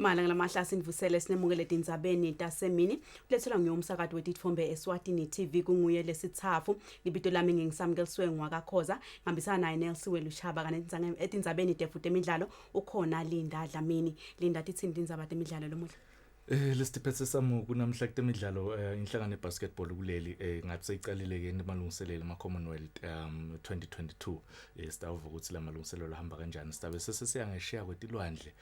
Malanga lamahla sinivusele sinemukele tindzabeni tasemini kulethelwa nguye umsakato wetitfombe Eswatini TV kunguye lesitsafu libito lami ngingisamukelswe ngwakakhoza ngihambisana naye Nelsiwe Lushaba kanti etindzabeni tefu temidlalo ukhona Linda Dlamini. Linda, titsini tindzaba temidlalo lomuhla? Lesiphethe samu kunamhla kutemidlalo, inhlangano yebasketball kuleli ngathi seyicalile ke emalungiselelo ama Commonwealth 2022. Sitawuva ukuthi lamalungiselelo ahamba kanjani. Sitabe sesiya ngesheya kwetilwandle,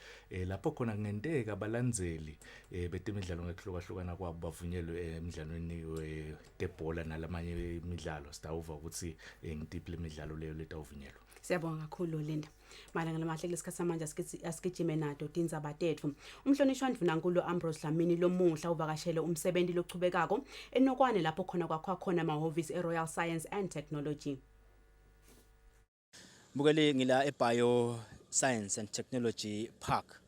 lapho khona kungenteka abalandzeli betemidlalo ngekuhlukahlukana kwabo bavunyelwe emidlalweni wetebhola nalamanye imidlalo. Sitawuva ukuthi ngitiphi lemidlalo leyo letawuvunyelwa. Siyabonga kakhulu, Linda. Malanga lamahle kulesikhathi samanje asigijime nato tindzaba tetfu. Umhlonishwa Ndvunankulu Ambrose Dlamini lomuhla uvakashele umsebenti lochubekako eNokwane lapho khona kwakhiwa khona amahhovisi eRoyal Science and Technology. Bukeli, ngila eBio Science and Technology Park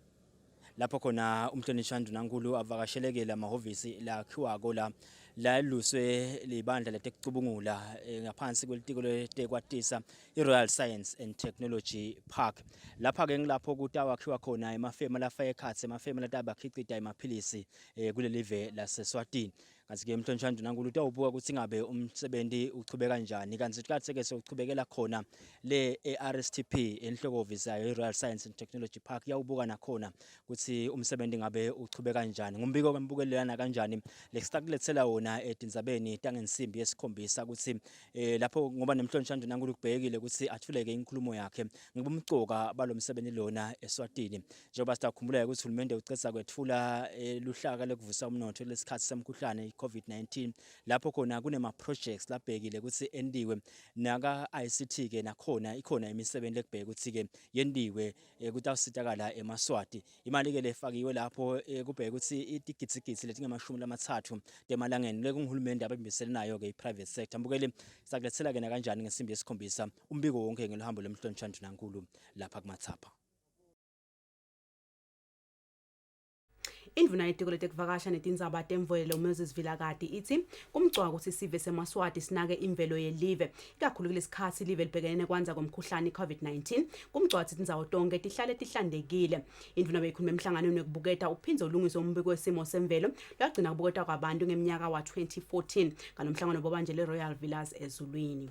lapho khona umhlonishwa Ndunankulu avakashelekele amahhovisi lakhiwako la laluswe libandla letekucubungula ngaphansi kwelitiko letekwatisa i-Royal Science and Technology Park. Lapha-ke ngilapho kutawakhiwa khona emafemu lafaka ekhatsi emafemu latabakhicita emaphilisi kulelive laseSwatini. Kanti-ke umhlonishwa Ndunankulu utawubuka ukuthi ngabe umsebenzi uchubeka kanjani, kanti sikhathi-ke sewuchubekela khona le e-RSTP enhloko-hhovisi yayo i-Royal Science and Technology Park, iyawubuka nakhona ukuthi umsebenzi ngabe uchubeka kanjani. Ngumbiko kwembukelelana kanjani lesitakulethela wona etindzabeni tangensimbi yesikhombisa ukuthi lapho ngoba nemhlonishwa Ndunankulu kubhekile ukuthi athuleke inkulumo yakhe ngobumcoka balomsebenzi lona eSwatini. Njengoba sitakhumbula ukuthi uhulumende ucetsa kwetfula luhlaka lekuvusa umnotho lesikhathi semkhuhlane i-COVID-19, lapho khona kunema projects labhekile ukuthi entiwe naka ICT ke nakhona ikhona imisebenzi lekubheka ukuthi ke yentiwe kutawusitakala emaSwati. Imali ke lefakiwe lapho kubheka ukuthi itigidzigidzi letingemashumi lamathathu temalangeni lekunguhulumende abambisene nayo ke i-private sector. Mbukeli, sakulethela ke nakanjani ngesimbi yesikhombisa umbiko wonke ngeluhambo lwemhlonishwa Ndunankulu lapha kuMatsapha. Indvuna yetiko letekuvakasha netindzaba temvelo Moses Vilakati itsi kumcoka kutsi sive semaSwati sinake imvelo yelive, ikakhulu kulesikhatsi live libhekene nekwandza komkhuhlane i-COVID-19. Kumcoka kutsi tindzawo tonkhe tihlale tihlantekile. Indvuna beyikhuluma emhlanganweni wekubuketa uphindze ulungise umbiko wesimo semvelo lwagcina kubuketwa kwabantu ngemnyaka wa-2014 ngalomhlangano bobanjele Royal Villas eZulwini.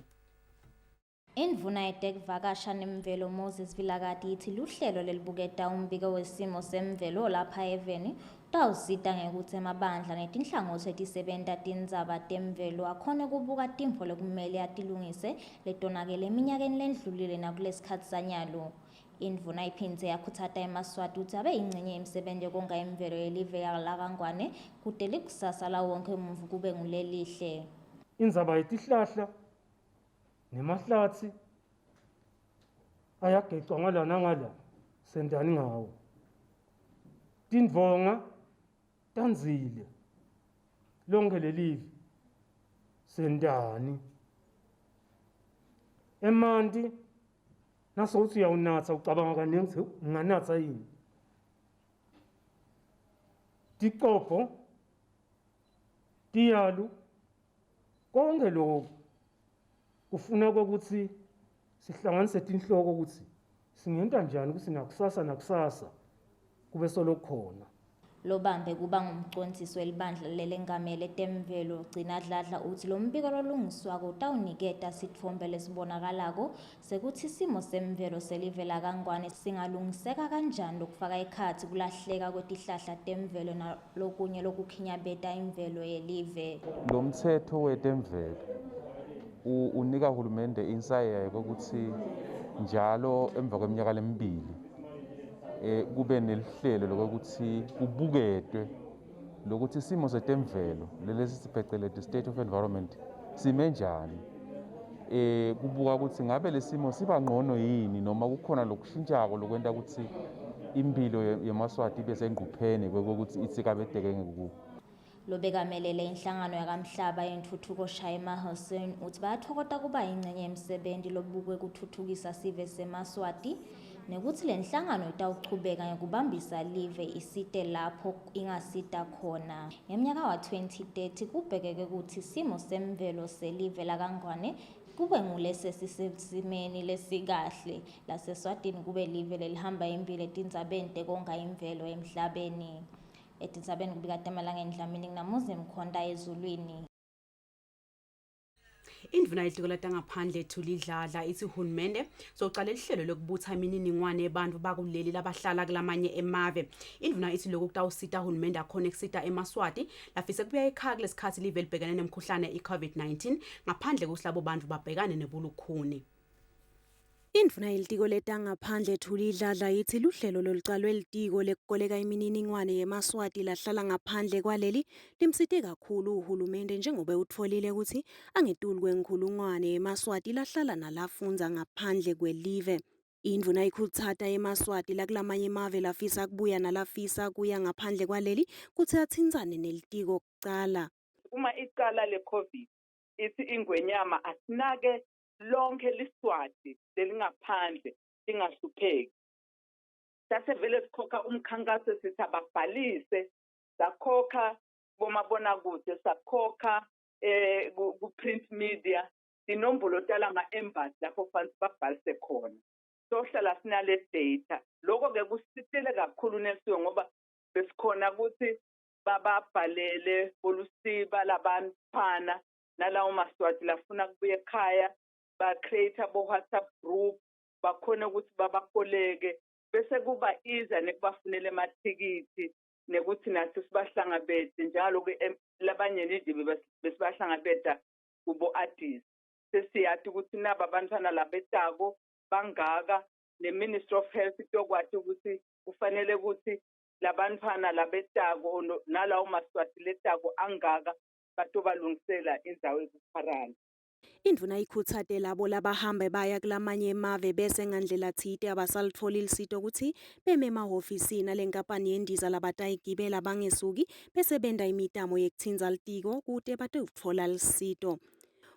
Indvuna yetekuvakasha nemvelo Moses Vilakati itsi luhlelo lelibuketa umbiko wesimo semvelo lapha eveni utawusita ngekutsi emabandla netinhlangotsi letisebenta tindzaba temvelo akhone kubuka tintfo lekumele atilungise letonakele eminyakeni lendlulile nakulesikhatsi sanyalo. Indvuna iphindze yakhutsata emaSwati kutsi abe yincenye yemsebenti yekonga imvelo yelive lakaNgwane kute likusasa lawonkhe muntfu kube ngulelihle. Indzaba yetihlahla nemahlatsi ayagecwa ngala nangala, sendani ngawo? Tindvonga tandzile lonke lelive, sendani? Emanti nasowuthi uyawunatsa ucabanga kaningi ukuthi nginganatsa yini. Ticobho, tiyalu, konke lokhu kufuna ukuthi sihlanganise tinhloko ukuthi singenta njani ukuthi nakusasa nakusasa kube solo khona. Lobambe kuba ngumcondzisi welibandla lelengamele temvelo Gcina Dladla utsi lo mbiko lolungiswako utawuniketa sitfombe lesibonakalako sekuthi simo semvelo selive lakaNgwane singalungiseka kanjani, lokufaka ekhatsi kulahleka kwetihlahla temvelo nalokunye lokukhinyabeta imvelo yelive. Lo mthetho wetemvelo unika hulumende insayeya yokuthi njalo emva kweminyaka lemibili kube nelihlelo lokuthi kubuketwe lokuthi isimo setemvelo lelesi sipheceleti state of environment sime njani, kubuka ukuthi ngabe lesimo siba ngcono yini noma kukhona lokushintshako lokwenta ukuthi impilo yemaSwati ibe sengcupheni kwekuthi itsi kabeteke ngekubo. Lobekamelele inhlangano yakamhlaba yentfutfuko Shaima Hussein utsi bayatfokota kuba yincenye yemsebenti lobukwe kutfutfukisa sive semaSwati nekutsi lenhlangano itawuchubeka ngekubambisa live isite lapho ingasita khona. Ngemnyaka wa-2030 kubhekeke kutsi simo semvelo selive lakaNgwane Kube ngulesesisesimeni lesikahle laseSwatini kube live lelihamba embili etindzabeni tekonga imvelo emhlabeni. Etindzabeni kubika Temalangeni Dlamini nginamuzi Mkhonta eZulwini. Indvuna yelitiko latangaphandle Thuli Dladla itsi hulumende socale lihlelo lokubutsa imininingwane ebantfu bakuleli labahlala kulamanye emave. Indvuna itsi lokhu kutawusita hulumende akhone kusita emaSwati lafise kubuya ekhaya kulesikhatsi live libhekene nemkhuhlane i-COVID-19 ngaphandle kutsi labo bantfu babhekane nebulukhuni. Indvuna yelitiko letangaphandle Thuli Dladla itsi luhlelo lolucalwe litiko lekukoleka imininingwane yemaSwati lahlala ngaphandle kwaleli limsite kakhulu uhulumende njengoba utfolile kutsi angetulu kwenkhulungwane yemaSwati lahlala nalafundza ngaphandle kwelive. Indvuna ikhutsata emaSwati lakulamanye emave lafisa kubuya nalafisa kuya ngaphandle kwaleli kutsi atsintsane nelitiko kucala. Uma icala le-COVID ithi ingwenyama asinake lonke liswati lelingaphandle lingahlupheki. Sasevele sikhokha umkhankaso sithi ababhalise, sakhokha komabonakude, sakhokha ku-print media, tinombolo talama-embassy lapho kufanele babhalise khona. Sohlala sinale data. Lokho-ke kusisitile kakhulu nesiwe ngoba besikhona ukuthi bababhalele bolusiba labantfwana nalawo maswati lafuna kubuya ekhaya, ba-create bo-WhatsApp group, bakhone ukuthi babakoleke, bese kuba easier nekubafunela emathikithi nekuthi nathi sibahlangabete njalo labanye nje besibahlangabeta kubo-Addis. Sesiyati ukuthi naba abantwana labetako bangaka, ne-Ministry of Health itokwati ukuthi kufanele ukuthi labantwana labetako nalawo maswati letako angaka batobalungisela indzawo yekukharana. Indvuna ikhutsate labo labahambe baya kulamanye emave bese ngandlela tsite abasalitfoli lisito kutsi beme emahhovisini alenkampani yendiza labatayigibela bangesuki bese benta imitamo yekutsintsa litiko kute batewutfola lisito.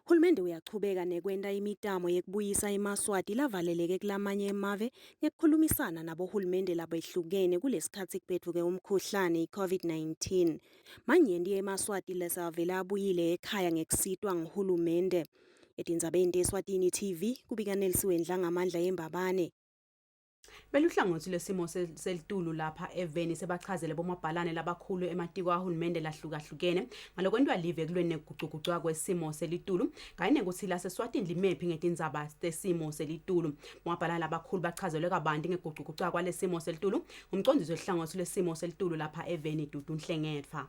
Hulumende uyachubeka nekwenta imitamo yekubuyisa emaSwati lavaleleke kulamanye emave ngekukhulumisana nabohulumende labehlukene kulesikhatsi kubhedvuke umkhuhlane i-COVID-19. Manyenti emaSwati lesavele abuyile ekhaya ngekusitwa nguhulumende. Etindzabeni teSwatini TV kubika Nelsiwe Ndlangamandla eMbabane. Beluhlangothi lwesimo selitulu lapha eveni sebachazele bomabhalane labakhulu ematiko ahulumende lahlukahlukene ngalokwentiwa live ekulweni nekugucugucuka kwesimo selitulu kanye nekuthi laseSwatini limephi ngetindzaba tesimo selitulu. Bomabhalane labakhulu bachazelwe kabanti ngekugucugucuka kwalesimo selitulu ngumcondzisi wehlangothi lwesimo selitulu lapha eveni Dudu Nhlengetfwa.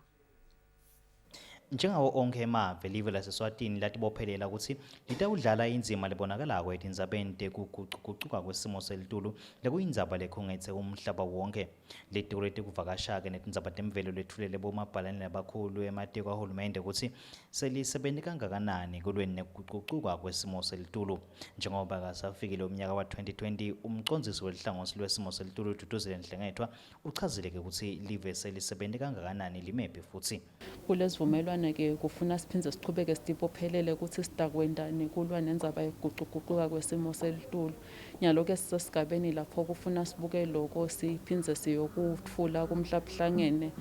Njengawo onkhe emave, live laseSwatini latibophelela kutsi litawudlala indzima lebonakalako etindzabeni tekugucugucuka kwesimo selitulu lekuyindzaba lekhungetse umhlaba wonke. Litiko letekuvakasha-ke netindzaba temvelo letfulele bomabhalane labakhulu ematiko ahulumende kutsi selisebente kangakanani kulweni nekugucugucuka kwesimo selitulu. Njengoba kasafikile umnyaka wa-2020, umcondzisi welihlangothi lwesimo selitulu Duduzile Nhlengetfwa uchazile-ke kutsi live selisebente kangakanani limephi futsi. Kulesivumelwano-ke kufuna siphindze sichubeke sitibophelele kutsi sitakwentani kulwa nendzaba yekugucugucuka kwesimo selitulu. Nyalo-ke sisesigabeni lapho kufuna sibuke loko siphindze siyokutfula kumhlabuhlangene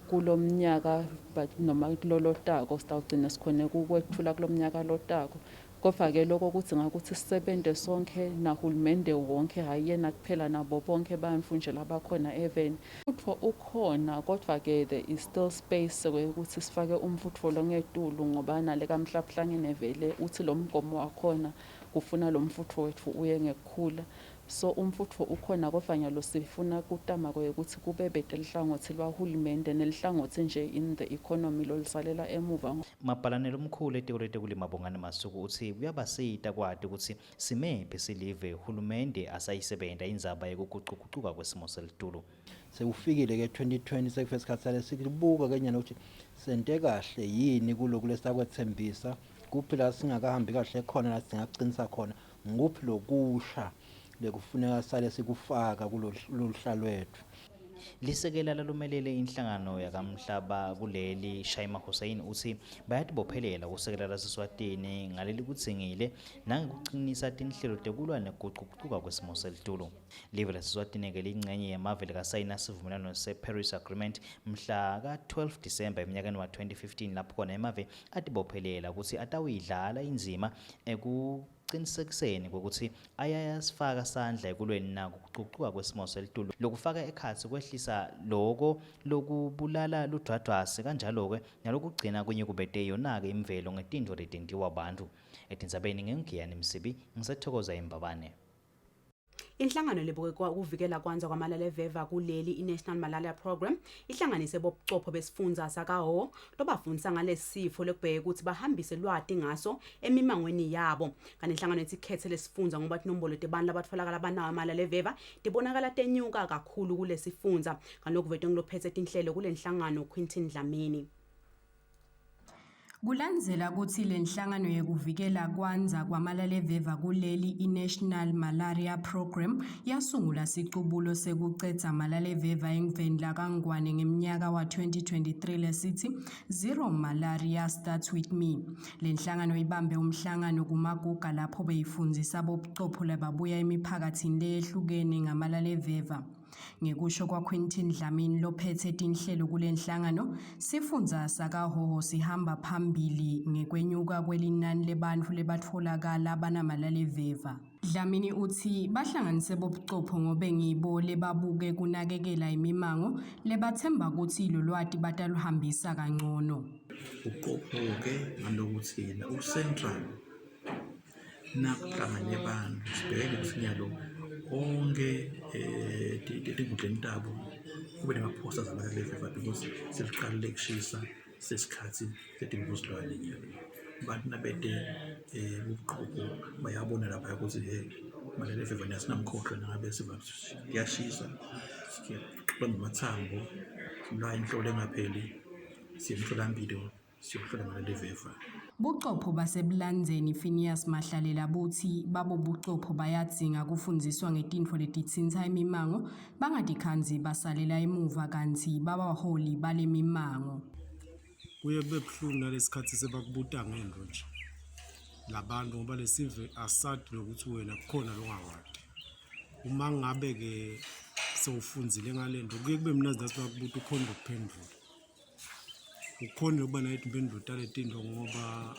kulomnyaka noma kulolotako sitawugcina sikhone kukwetfula kulomnyaka lotako. Kodvwa-ke loko kudzinga kutsi sisebente sonkhe nahulumende wonke, hhayi yena kuphela, nabo bonke bantfu nje labakhona eveni. Umfutfo ukhona kodvwa-ke there is still space kwekutsi sifake umfutfo longetulu ngoba nale kaMhlabuhlangene vele utsi lomgomo wakhona kufuna lomfutfo wetfu uye ngekukhula. So umfutfo ukhona kodvwa nyalo sifuna kutama kwekutsi kube bete lihlangothi lwahulumende nelihlangothi nje in the economy lolusalela emuva. Mabhalane lomkhulu etiko letekulima Bongani Masuku utsi kuyabasita kwati kutsi simephi silive hulumende asayisebenta indzaba yekugucugucuka kwesimo selitulu. Sekufikile ke 2020 sekufike isikhathi sale sikubuka ke nyana ukuthi sente kahle yini kuloku lesakwethembisa, kuphi la singakahambi kahle khona la singacinisa khona, nguphi lokusha lekufuneka sale sikufaka kuloluhla lwethu. Lisekela lalomelele inhlangano yakamhlaba kuleli Shaima Hussein utsi bayatibophelela kusekela laseswatini ngaleli kudzingile nangekucinisa tinhlelo tekulwa nekugucugucuka kwesimo selitulu. Live laseSwatini-ke liyincenye yemave lekasayina sivumelwano se-Paris Agreement mhla ka-12 Disemba eminyakeni wa-2015 lapho khona emave atibophelela kutsi atawuyidlala indzima ekucinisekiseni kwekutsi ayayasifaka sandla ekulweni nako kugucuka kwesimo selitulu lokufaka ekhatsi kwehlisa loko lokubulala ludvwadvwasi kanjalo-ke nalokugcina kunyukubete yona-ke imvelo ngetintfo letentiwa bantfu. Etindzabeni nginguGiyani Msibi ngisethokoza eMbabane. Inhlangano lebuke kuvikela kwandza kwamalaleveva kuleli i-National Malaria Program ihlanganise bobucopho besifundza sakaHoho lobafundisa ngalesifo lekubheke ukuthi bahambise lwati ngaso emimangweni yabo. Kanti inhlangano ethi ikhethe lesifundza ngoba tinombolo tebantu labatfolakala banawo amalaleveva tibonakala tenyuka kakhulu kulesifundza. Kanti lokuvetwe ngulophethe tinhlelo kulenhlangano Quinton Dlamini. Kulandzela kutsi lenhlangano yekuvikela kwandza kwamalaleveva kuleli i-National Malaria Programme yasungula sicubulo sekucedza malaleveva emveni lakaNgwane ngemnyaka wa-2023 lesitsi Zero Malaria Starts With Me. Lenhlangano ibambe umhlangano kuMaguga lapho beyifundzisa bobucopho lababuya emiphakatsini leyehlukene ngamalaleveva. Ngekusho kwaQuinton Dlamini lophethe tinhlelo kulenhlangano, sifundza sakaHhohho sihamba phambili ngekwenyuka kwelinani lebantfu lebatfolakala banamalaleveva. Dlamini utsi bahlanganise bobucopho ngobe ngibo lebabuke kunakekela imimango lebatsemba kutsi lolwati bataluhambisa kancono. Uqopho-ke ngalokuthi yena u-central nakuhlangane abantu sibheke ukuthi nyalo onke eh, etinkundleni tabo kube nema-posters abalale-fever because seliqalile kushisa sesikhathi setimvuzilwane nyalo abantu nabete um ubuqopho bayabona lapha ukuthi he malele fever asinamkhohlwa nangabe siva kuyashisa sixoxa ngamathambo sibulawa inhlolo engapheli siye emtholampilo siyohlola ngaleli veva. Bucopho baseBulandzeni Phineas Mahlalela butsi babo bucopho bayadzinga kufundziswa ngetintfo letitsintsa imimango bangatikhandzi basalela emuva kantsi babaholi balemimango. Kuye kube buhlungu nalesikhathi sebakubuta ngento nje labantu ngoba lesive asati nokuthi wena kukhona longakwati uma ngabe-ke sewufundzile ngale nto kuye kube mnandzi nasibakubuta ukhona ukuphendvula Ukhona ukuba nayo impendulo taletinto ngoba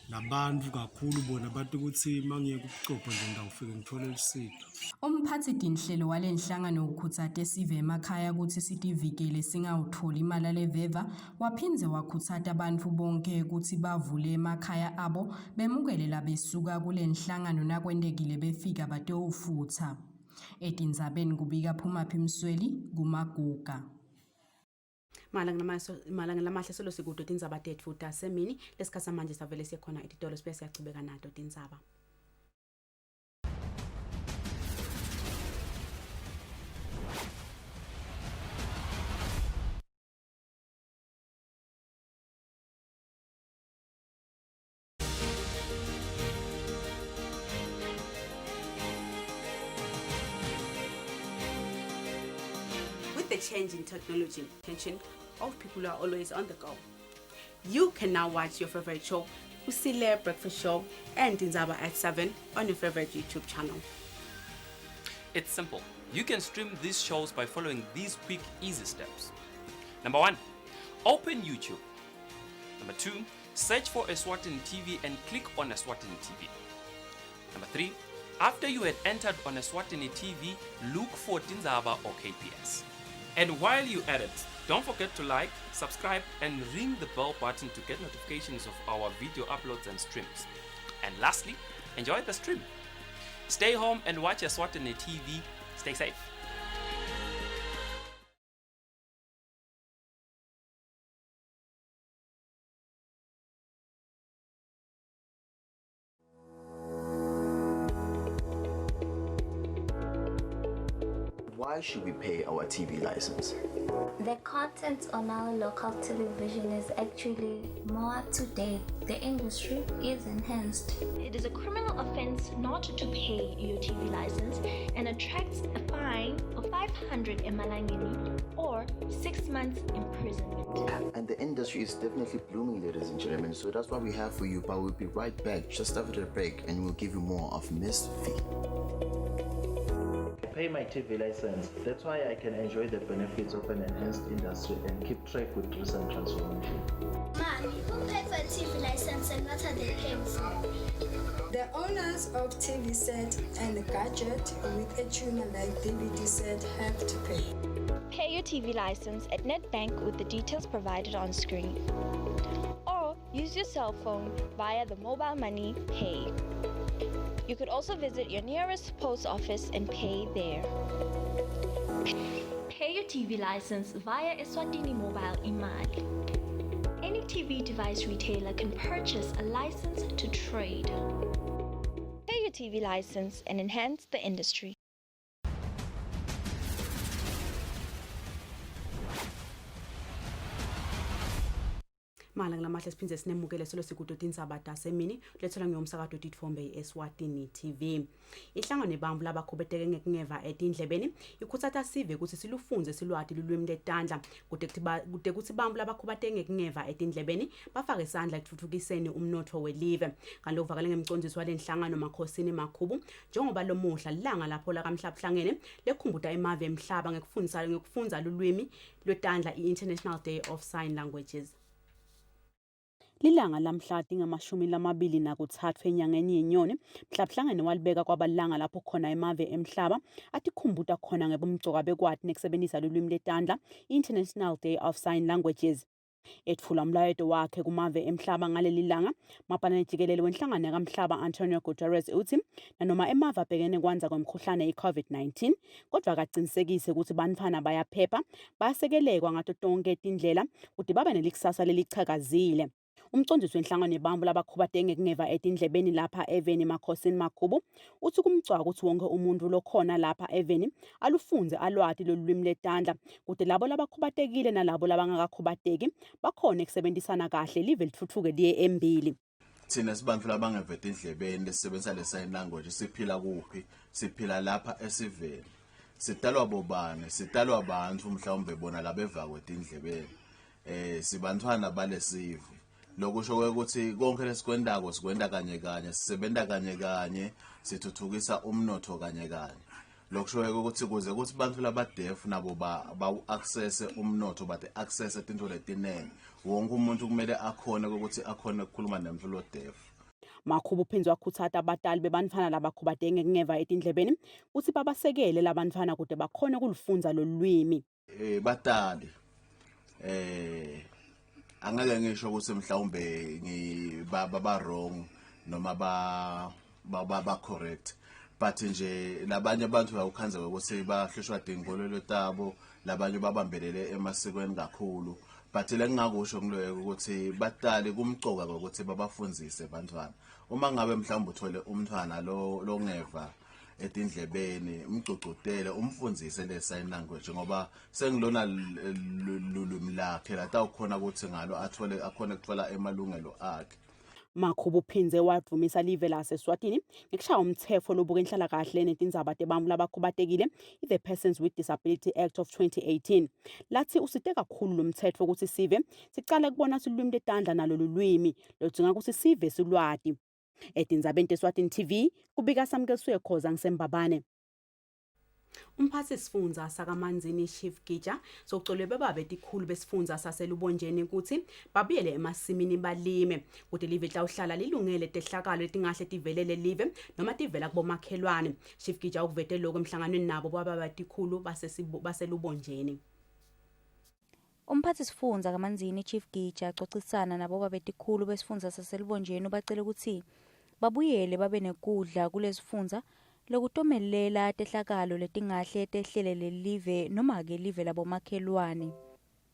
labantu kakhulu bona bati ukuthi uma ngiye kubucopho nje ngitawufike ngithole lusito. Umphathi tinhlelo walenhlangano ukhutsate sive emakhaya kutsi sitivikele singawutfoli imalaleveva waphindze wakhutsata bantfu bonke kutsi bavule emakhaya abo bemukele labesuka kulenhlangano nakwentekile befika batewufutsa. Etindzabeni kubika Phumaphi Msweli kuMaguga. Malanga lamahle solo sikude tindzaba tetfu tasemini lesikhathi samanje savele siyekhona etitolo sibuye siyachubeka nato tindzaba. With the change in technology, attention of people are always on the go. You can now watch your favorite show, Usile Breakfast Show and Tindzaba at 7 on your favorite YouTube channel. It's simple. You can stream these shows by following these quick, easy steps. Number one, open YouTube. Number two, search for Eswatini TV and click on Eswatini TV. Number three, after you had entered on Eswatini TV, look for Tindzaba or KPS. And while you at it, don't forget to like, subscribe, and ring the bell button to get notifications of our video uploads and streams. And lastly, enjoy the stream. Stay home and watch Eswatini TV. Stay safe. Why should we pay our TV license? The content on our local television is actually more up to date. The industry is enhanced. It is a criminal offense not to pay your TV license and attracts a fine of 500 emalangeni or 6 months imprisonment. And the industry is definitely blooming, ladies and gentlemen. So that's what we have for you. But we'll be right back just after the break and we'll give you more of Miss V. I pay my TV license. That's why I can enjoy the benefits of an enhanced industry and keep track with recent transformation. Mommy, who paid for a TV license and what are they paying for? The owners of TV set and gadget with a tuner like DVD set have to pay. Pay your TV license at Nedbank with the details provided on screen. Or use your cell phone via the mobile money pay. You could also visit your nearest post office and pay there. Pay your TV license via Eswatini Mobile Imali. Any TV device retailer can purchase a license to trade. Pay your TV license and enhance the industry. Malanga lamahle siphindze sinemukele solo sikuto tindzaba tasemini lethelwa ngiyomsakato titfombe iEswatini TV. Inhlangano yebantfu labakhubeteke ngekungeva etindlebeni ikhutsata sive kutsi silufundze silwati lulwimi letandla kute kutsi bantfu labakhubateke ngekungeva etindlebeni bafake sandla ekutfutfukiseni umnotfo welive. Kanti lokuvakale ngemcondzisi walenhlangano Makhosini Makhubu njengoba lomuhla lilanga lapho lakamhlabuhlangene lekukhumbuta emave emhlaba ngekufundza ngekufundza lulwimi lwetandla i-International Day of Sign Languages. Lilanga lamhla tingamashumi lamabili nakutsatfu enyangeni yeNyoni, Mhlabuhlangene walibeka kwaba lilanga lapho khona emave emhlaba atikhumbuta khona ngebumcoka bekwati nekusebentisa lulwimi letandla, International Day of Sign Languages. Etfula umlayeto wakhe kumave emhlaba ngaleli langa, mabhalane jikelele wenhlangano yakamhlaba Antonio Guterres utsi nanoma emave abhekene kwandza kwemkhuhlane i-COVID-19, kodvwa akacinisekise kutsi bantfwana bayaphepha, bayasekelekwa ngato tonkhe tindlela kute babe nelikusasa lelichakazile. Umcondzisi wenhlangano yebantfu labakhubateke ngekungeva etindlebeni lapha eveni Makhosini Makhubu utsi kumcwaka kutsi wonkhe umuntfu lokhona lapha eveni alufundze alwati lolulwimi letandla kute labo labakhubatekile nalabo labangakakhubateki bakhone kusebentisana kahle live litfutfuke liye embili. Thina sibantfu labangeva etindlebeni lesisebenzisa le sign language siphila kuphi? Siphila lapha esiveni. Sitalwa bobani? Sitalwa bantfu mhlawumbe bona labevako etindlebeni. Eh sibantfwana balesive. Lokusho ukuthi konke lesikwentako sikwenta kanye kanye, sisebenta kanye kanye, sithuthukisa umnotho kanye kanye. Lokusho ukuthi kuze kuthi bantfu labadeaf nabo bawu-access umnotho bati-access tintfo letinengi. Wonke umuntu kumele akhone ukuthi akhone ukukhuluma nemuntu lo-deaf. Makhubu uphindze wakhutsata batali bebantfwana labakhubateke ngekungeva etindlebeni kutsi babasekele labantfwana kute bakhone kulufundza lolulwimi. Batali angeke ngisho ukuthi mhlawumbe ngi ba ba wrong noma ba ba ba correct, but nje labanye abantu uyawukhandza ukuthi bahlushwa tinkolelo tabo, labanye babambelele emasikweni kakhulu. But lengingakusho ngiloyo ukuthi batali kumcoka ukuthi babafundzise bantfwana. Uma ngabe mhlawumbe uthole umntfwana lo longeva etindlebeni, umgcugcutele umfundzise le sign language, ngoba sengilona lulwimi lakhe latawukhona ukuthi ngalo athole akhone kuthola emalungelo akhe. Makhubu uphindze wadvumisa live laseSwatini ngekushaya umtsetfo lobuka inhlalakahle netindzaba tebantfu labakhubatekile i-The Persons with Disability Act of 2018. Lathi usite kakhulu lo mtsetfo kutsi sive sicale kubona silwimi letandla nalo lulwimi loludzinga kutsi sive silwati. Etindzabeni teSwatini TV kubika Samkelisiwe Khoza ngisembabane. Umphathi sifundza sakaManzini Chief Gija sokucolwe bebabe tikhulu besifundza saseLubonjeni kutsi babuyele emasimini balime kute live litawuhlala lilungele tehlakalo letingahle tivelele live noma tivela kubomakhelwane. Chief Gija ukuvete lokhu emhlanganweni nabo baba tikhulu baseLubonjeni. Umphathi sifundza kaManzini Chief Gija acocisana nabo babetikhulu besifundza saseLubonjeni ubacele kutsi babuyele babe nekudla kulesifundza lokutomelela tehlakalo letingahle tehlele lelive noma-ke live labomakhelwane.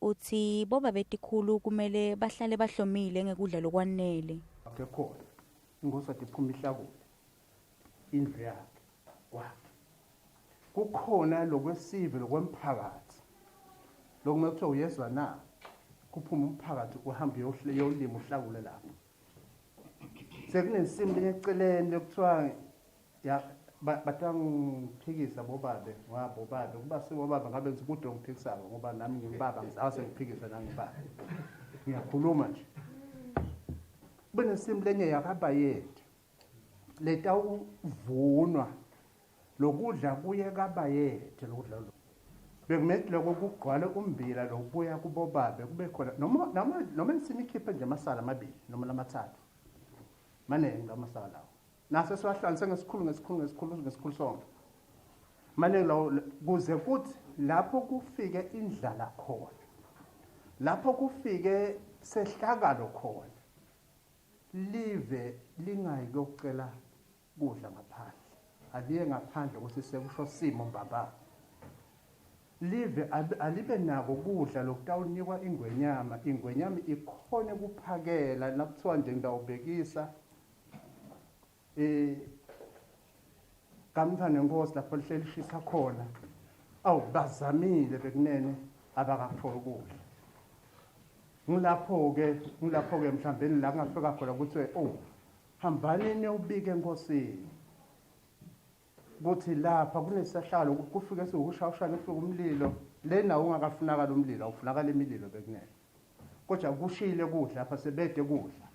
Utsi boba betikhulu kumele bahlale bahlomile ngekudla lokwanele. Khona inkosi iphuma ihlakule indlu yakhe kwakhe. Kukhona lokwesive lokwemphakathi. Lokumele kuthiwa uyezwa na kuphume umphakathi uhambe uyolima uhlakule lapho. Sekunensimu lenye eceleni lekuthiwa ya batangiphikisa bobabe ngoba bobabe kuba sibobabe ngabe ngithi kude ongiphikisako ngoba nami ngingubaba ngizase ngiphikiswe nangibaba ngiyakhuluma nje kube nensimu lenye yakabayede letawuvunwa lokudla kuye kabayede lokudla lo bekumele lokho kugcwale umbila lokubuya kubobabe kube khona noma noma noma insimi ikhiphe nje amasala amabili noma lamathathu maningi lamasala lawo naso siwahlanganise ngesikhulu ngesikhulu ngesikhulu ngesikhulu sonke maningi lawo kuze kuthi lapho kufike indlala khona lapho kufike sehlakalo khona live lingayi kuyocela kudla ngaphandle aliye ngaphandle ukuthi sekusho simo mbamba live alibe nako kudla lokutawunikwa ingwenyama ingwenyama ikhone kuphakela nakuthiwa nje ngitawubekisa eh kamntwana nenkosi lapho lihleli lishisa khona awu bazamile bekunene abakakutholi ukudla ngilapho-ke ngilapho-ke mhlawumbe la kungafika khona ukuthi oh hambani niyobika enkosini kuthi lapha kunesehlalo kufike siwushawushana kufike umlilo le nawo ungakafunakala umlilo awufunakala imililo bekunene kodwa kushile kudla lapha sebede kudla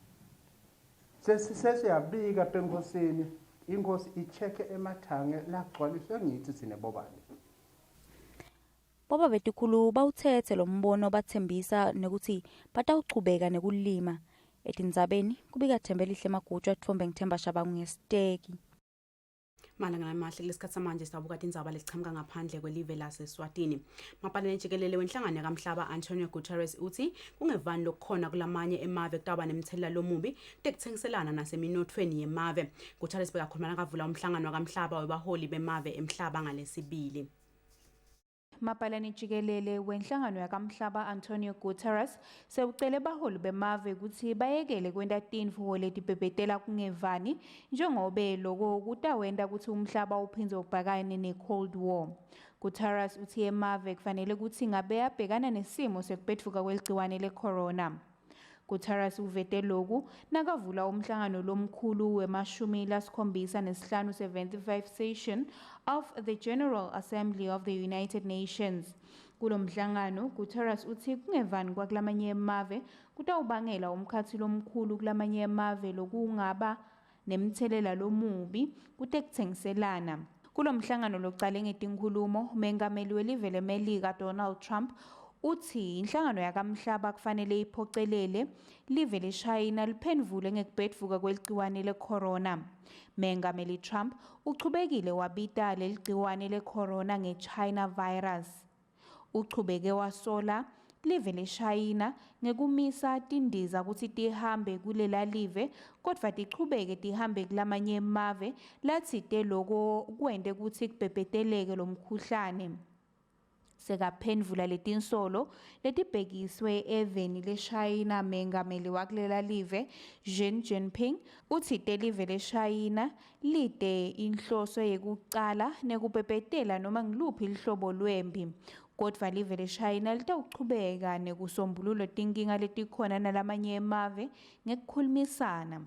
sesiyabika penkosini inkosi icheke emathange lagcwaliswe ngithi sine bobani Boba betikhulu bawutsetse lombono batsembisa nekutsi batawuchubeka nekulima. Etindzabeni kubika Thembelihle Magutshwa Tfombe Ngithemba Shabangu ngesiteki. Malanga lamahle kulesikhathi samanje sizabuka tindzaba letichamuka ngaphandle kwelive laseSwatini. Mabhalane jikelele wenhlangano yakamhlaba Antonio Guterres utsi kungevani lokukhona kulamanye emave kutawuba nemthelela lomubi kutekutsengiselana naseminothweni yemave. Guterres bekakhuluma nakavula umhlangano wakamhlaba webaholi bemave emhlaba ngalesibili. Mabhalane jikelele wenhlangano yakamhlaba Antonio Guterres sewucele baholi bemave kutsi bayekele kwenta tintfo letibhebhetela kungevani njengobe loko kutawenta kutsi umhlaba uphindze ubhakane ne-Cold War. Guterres utsi emave kufanele kutsi ngabe abhekana nesimo sekubhedvuka kweligciwane le-corona. Guterres uvete loku nakavula umhlangano lomkhulu wemashumi lasikhombisa nesihlanu 75 session of the General Assembly of the United Nations. Kulo mhlangano, Guterres utsi kungevani kwakulamanye emave kutawubangela umkhatsi lomkhulu kulamanye emave lokungaba nemtselela lomubi kutekutsengiselana. Kulo mhlangano locale ngetinkhulumo, mengameli welive leMelika Donald Trump utsi inhlangano yakamhlaba kufanele iphocelele live leShayina liphendvule ngekubhedvuka kweligciwane le-corona. Mengameli Trump uchubekile wabita leligciwane le-corona nge-China virus. Uchubeke wasola live leShayina ngekumisa tindiza kutsi tihambe kulela live kodvwa tichubeke tihambe kulamanye emave latsite loko kwente kutsi kubhebheteleke lomkhuhlane. Sekaphendvula letinsolo letibhekiswe eveni leShayina mengameli wakulela live Xi Jinping utsite live leShayina lite inhloso yekucala nekubhebhetela noma ngiluphi luhlobo lwemphi kodvwa live leShayina litawuchubeka nekusombulula tinkinga letikhona nalamanye emave ngekukhulumisana.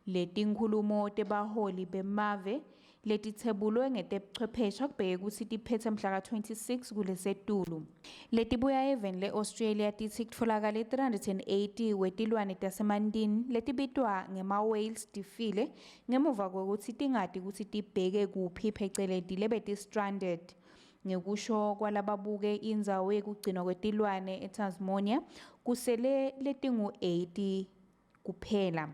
Letinkhulumo tebaholi bemave letitsebulwe ngetebuchwephesha kubheke kutsi tiphetse mhla ka-26 kulesetulu. Letibuya eveni le-Australia titsi kutfolakale 380 wetilwane tasemantini letibitwa ngema-whales tifile ngemuva kwekutsi tingati kutsi tibheke kuphi pheceleti lebeti-stranded. Ngekusho kwalababuke indzawo yekugcinwa kwetilwane eTasmania, kusele letingu-80 kuphela.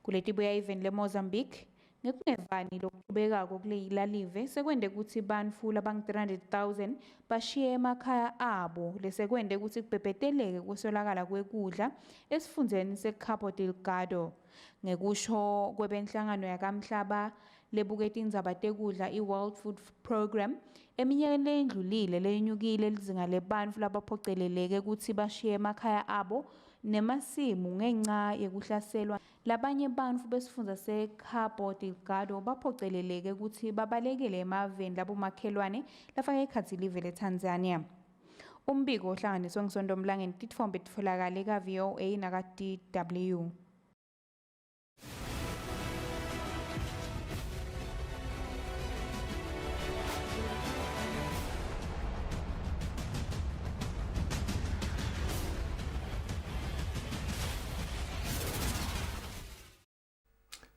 Kuletibuya eveni leMozambique, ngekungevani lokuchubekako kulela live sekwente kutsi bantfu labangu-300,000 bashiye emakhaya abo lesekwente kutsi kubhebheteleke kuswelakala kwekudla esifundzeni seCabo Delgado. Ngekusho kwebenhlangano yakamhlaba lebuke tindzaba tekudla i-World Food Programme eminyakeni leyendlulile lenyukile lizinga lebantfu labaphoceleleke kutsi bashiye emakhaya abo nemasimu ngenca yekuhlaselwa. Labanye bantfu besifundza se-Cabo Delgado baphoceleleke kutsi babalekele emaveni labomakhelwane lafaka ekhatsi live leTanzania. Umbiko uhlanganiswe ngisonto mlangeni titfombe titfolakale ka-VOA naka-DW.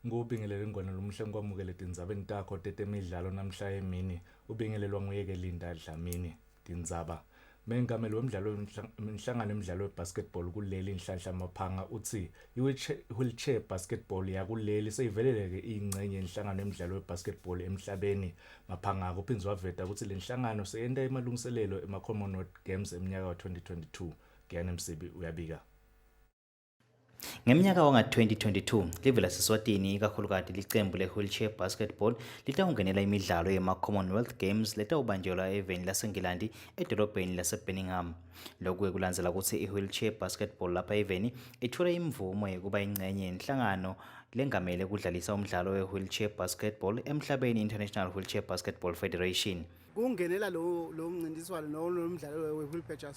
Ngubingelele ingwane lomhle ngikwamukele tindzabeni takho tetemidlalo namhla emini ubingelelwa nguyeke Linda Dlamini tindzaba Mengameli wemidlalo inhlangano yemidlalo webasketball kuleli Nhlanhla Maphanga utsi i-wheelchair basketball yakuleli seyiveleleke iyingcenye yenhlangano yemidlalo webasketball emhlabeni. Maphanga kuphindze waveta kutsi lenhlangano seyenta emalungiselelo ema-Commonwealth Games eminyaka wa-2022. Giyane Msibi uyabika. Ngemnyaka wanga-2022, live laseSwatini ikakhulukati licembu le-wheelchair basketball litawungenela imidlalo yema-Commonwealth Games letawubanjelwa eveni laseNgilandi edolobheni laseBirmingham. Lokhu kulandzela kutsi i-wheelchair basketball lapha eveni itfole imvumo yekuba incenye yenhlangano lengamele kudlalisa umdlalo we-wheelchair basketball emhlabeni International Wheelchair Basketball Federation. Kungenela lo lo mncintiswano no lo mdlalo we-wheelchair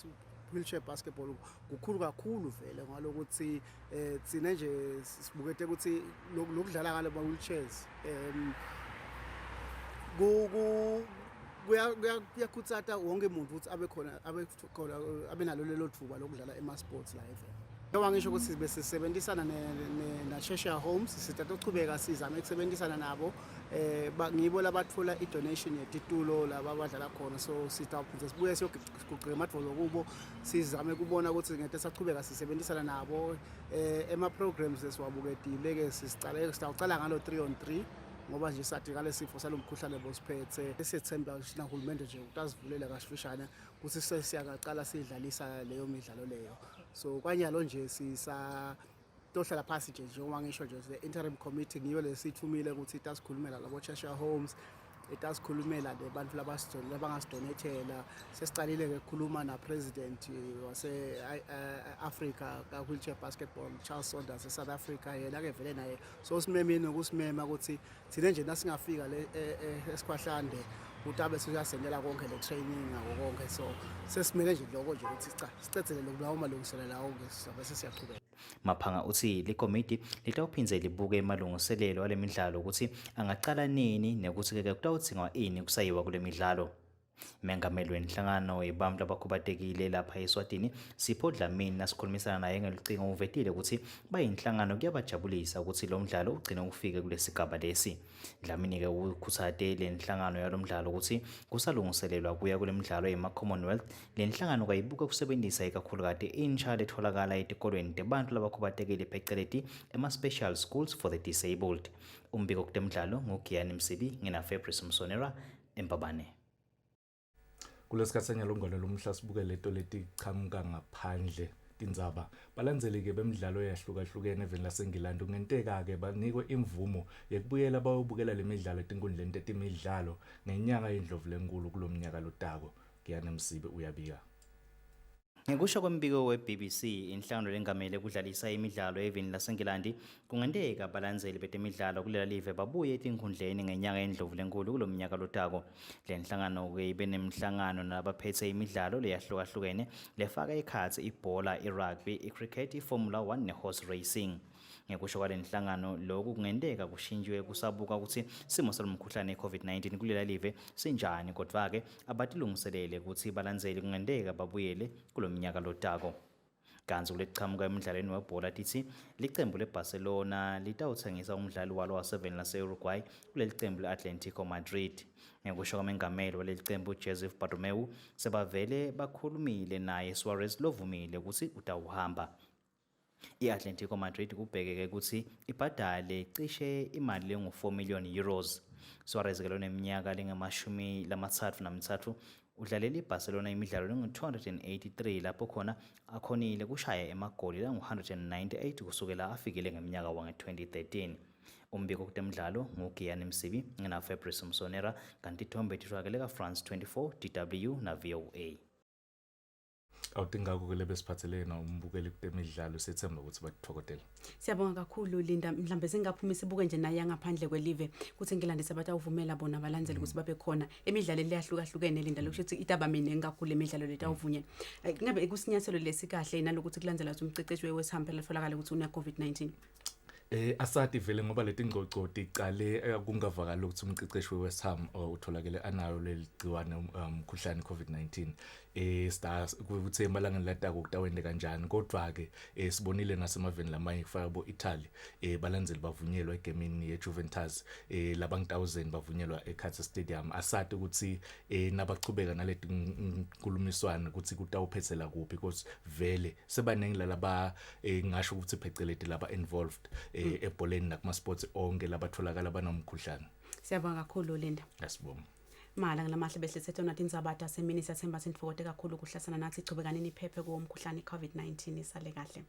wheelchair basketball kukhulu kakhulu vele ngalokuthi eh thina nje sibukete ukuthi lokudlala ngale ma wheelchairs em ku ku kuyakhutsata wonke umuntu ukuthi abe khona abe khona abe nalo lelo thuba lokudlala ema sports la event. Njengoba ngisho ukuthi besisebenzisana na-Cheshire Homes sitatochubeka sizame ukusebenzisana nabo eh ngibo labatfola i-donation yetitulo laba abadlala khona so sitawuphinde sibuye siyogugcika emadvolo kubo sizame kubona ukuthi ngete sachubeka sisebenzisana nabo eh ema-programs esiwabuketile-ke sisicale sitawucala ngalo 3 on 3 ngoba nje sathi ngalesifo salomkhuhlane bosiphethe sethemba nahulumende nje utazivulela kasifishane ukuthi sesiyakaqala sidlalisa leyo midlalo leyo so kwanyalo nje sisa tohlala phasi nje njengoba ngisho nje the interim committee ngiyo lesithumile ukuthi itasikhulumela labo Cheshire Homes itasikhulumela nebantu labangasidonethela sesicalile ke kukhuluma na president wase Africa ka wheelchair basketball Charles Saunders eSouth Africa yena ke vele naye so simemile nokusimema ukuthi thina nje nasingafika le e, e, esikhwahlande utabe suyasendela konke le training ngako konke so sesimele nje lokho nje ukuthi cha sicedzele lokulawo malungiselelo lawo ke sizobe sesiyaqhubeka. Maphanga utsi likomidi litawuphindze libuke emalungiselelo alemidlalo kutsi angacala nini nekutsi-ke kutawudzingwa ini kusayiwa kule midlalo. Mengameli wenhlangano yebantfu labakhubatekile lapha eSwatini, Sipho Dlamini, nasikhulumisana naye ngelucingo uvetile kutsi bayinhlangano kuyabajabulisa kutsi lo mdlalo ugcine ufike kulesigaba lesi. Dlamini-ke ukhutsate lenhlangano yalomdlalo kutsi kusalungiselelwa kuya kulemidlalo yema-Commonwealth. Lenhlangano kayibuke kusebentisa ikakhulukati insha letholakala etikolweni tebantfu labakhubatekile pheceleti ema-special schools for the disabled. Umbiko kutemidlalo nguGiyani Msibi ngina Fabrice Msonera eMbabane. Kulesikhathi sanyalo ngwane lomhla sibuke leto letichamuka ngaphandle tindzaba. Balandzeli-ke bemidlalo eyahlukahlukene eveni laseNgilandi kungenteka-ke banikwe imvumo yekubuyela bayobukela le midlalo etinkundleni tetimidlalo ngenyanga yeNdlovulenkulu kulomnyaka lotako. Giyane Msibi uyabika. Ngekusho kwembiko we-BBC, inhlangano lengamele kudlalisa imidlalo eveni laseNgilandi kungenteka balandzeli betemidlalo kulela live babuye etinkhundleni ngenyanga yeNdlovulenkulu kulomnyaka lotako. Le nhlangano-ke ibe nemhlangano nalabaphethe imidlalo leyahlukahlukene lefaka ekhatsi ibhola, i-rugby, i-cricket, i-Formula 1 ne-horse racing. Ngekusho kwale nhlangano, loku kungenteka kushintshwe kusabuka kutsi simo salomkhuhlane i-COVID-19 kulela live sinjani, kodwa-ke abatilungiselele kutsi balandzeli kungenteka babuyele kulomnyaka lotako. Kantsi kulekuchamuka emdlalweni webhola titsi licembu leBarcelona litawutsengisa umdlali walo waseveni lase-Uruguay kuleli cembu le-Atletico Madrid. Ngekusho kwamengameli waleli cembu Joseph Bartomeu, sebavele bakhulumile naye Suarez lovumile kutsi utawuhamba. I-Atletico Madrid kubhekeke kutsi ibhadale cishe imali lengu-4 million euros. Suarez ke loneminyaka lengemashumi lamatsatfu namitsatfu udlalela iBarcelona imidlalo lengu-283 lapho khona akhonile kushaya emagoli langu-198 kusukela afikile ngemnyaka wange-2013. Umbiko kutemidlalo nguGiyani Msibi ngina-Fabrice Msonera kanti tithombe titfolakele ka-France 24, DW na-VOA. Awutingako ke lebesiphathelene umbukeli kutemidlalo sethemba ukuthi batitfokotele. Siyabonga kakhulu Linda mhlambe singaphuma sibuke nje naye ngaphandle kwelive kuthi ngilandise batawuvumela bona abalandzeli ukuthi babe khona emidlalweni leyahlukahlukene Linda lokusho ukuthi itaba miningi kakhulu emidlalo letawuvunyelwa. Eh, Kungabe kusinyathelo lesikahle nalokuthi kulandzela ukuthi umceceshi we-West Ham phela tholakala ukuthi une COVID-19. Eh asati vele ngoba letingcoco ticale eh, kungavakali ukuthi umqeqeshi weWest Ham eh, utholakele anayo leli gciwane umkhuhlane COVID-19 eh stars ukuthi emalangeni latako kutawende kanjani kodwa ke eh, sibonile nasemaveni lamanye kufaka bo Italy eh balandzeli bavunyelwa egemini yeJuventus eh labang 1000 bavunyelwa eKhathi Stadium asati ukuthi eh nabachubeka naleti nkulumiswano ukuthi kutawuphethela kuphi because vele sebaningi lalaba eh ngisho ukuthi pheceleti laba involved eh mm. ebholeni nakuma sports onke labatholakala banomkhuhlane Siyabonga kakhulu Linda Asibonga Mala ngalamahle behle tona tindzaba tasemini siyathemba sintfokote kakhulu kuhlasana nathi chubekani niphephe kuwo umkhuhlane COVID-19 isale kahle.